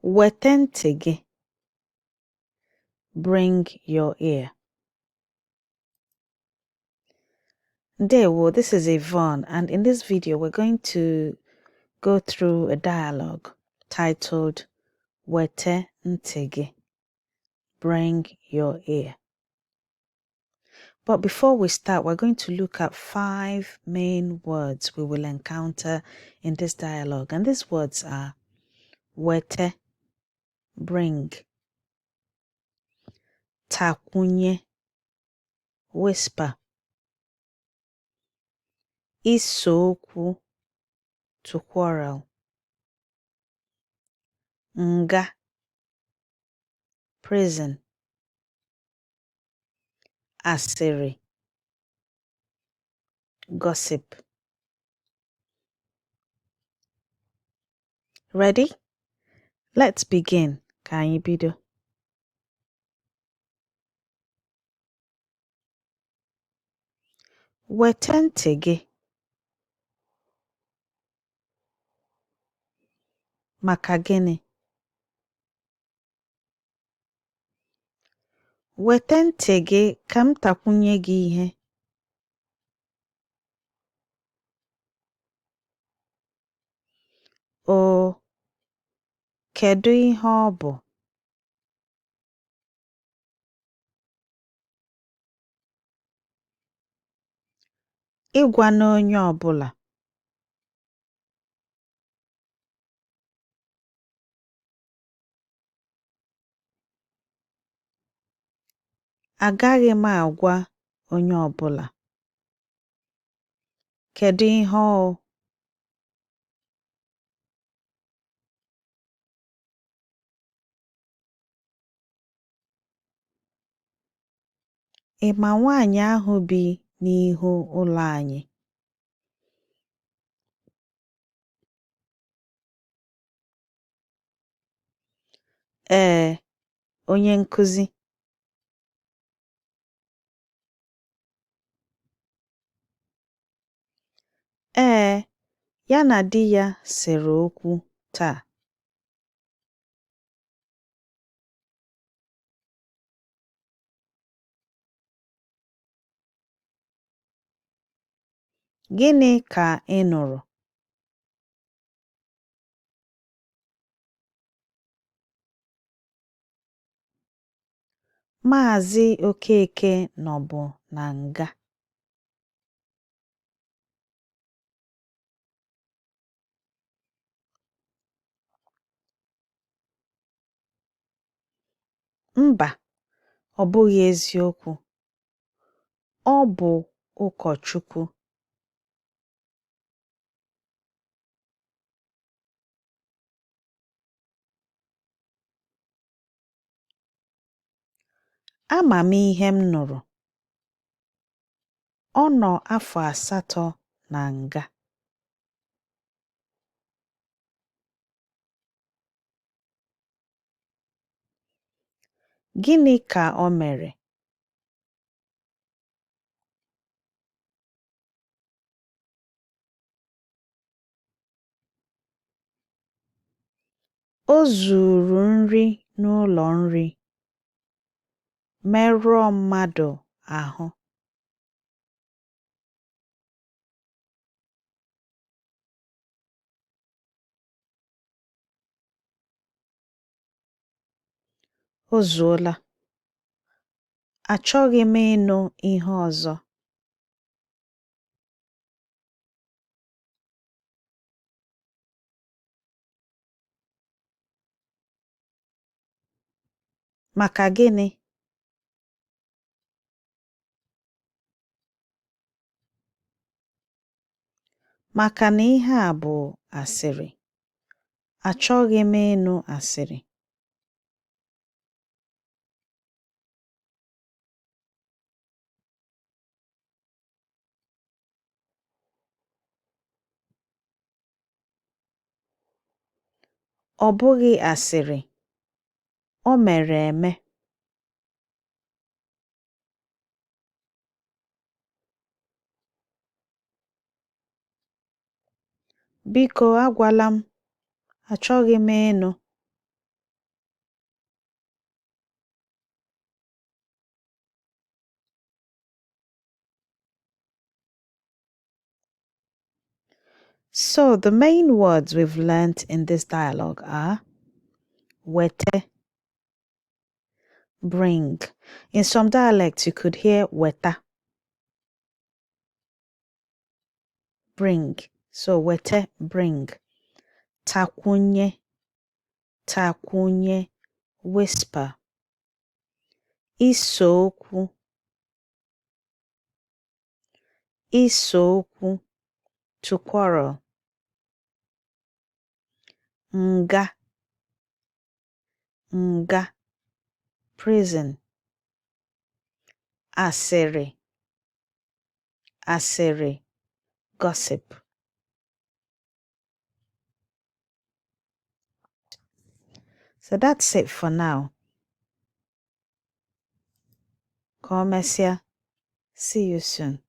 Wete ntị gị. Bring your ear. Ndewo, this is Yvonne, and in this video we're going to go through a dialogue titled Wete ntị gị. Bring your ear. But before we start, we're going to look at five main words we will encounter in this dialogue. And these words are wete, bring, takwunye, whisper, isokwu, to quarrel, nga, prison, asịrị, gossip. Ready? Let's begin. Ka anyị bido. Wete ntị gị. Maka gịnị? Wete ntị gị ka m takwunye gị ihe. Oo, kedụ ihe ọ bụ? Ị gwana onye ọbụla. Agaghị m agwa onye ọbụla. Kedụ ihe ọ? Ị ma nwaanyị ahụ bi n'ihu ụlọ anyị? Ee, onye nkụzi. Ee, ya na di ya sere okwu taa. Gịnị ka ị nụrụ? Maazị Okeke nọbụ na nga. Mba, ọ bụghị eziokwu. Ọ bụ ụkọchukwu. Ama m ihe m nụrụ. Ọ nọ afọ asatọ na nga. Gịnị ka o mere? O zuuru nri n'ụlọ nri, merụọ mmadụ ahụ. O zuola. Achọghị m ịnụ ihe ọzọ. Maka gịnị? Maka na ihe a bụ asịrị. Achọghị m ịnụ asịrị. Ọ bụghị asịrị. O mere eme. Biko agwala m, achọghị m ịnụ. So the main words we've learnt in this dialogue are wete, bring. In some dialects you could hear weta, bring. So wete, bring. Takwunye, takwunye, whisper. Isokwu, isokwu, to quarrel. Nga, nga, prison. Asịrị, asịrị, gossip. So that's it for now. Ka o mesịa. See you soon.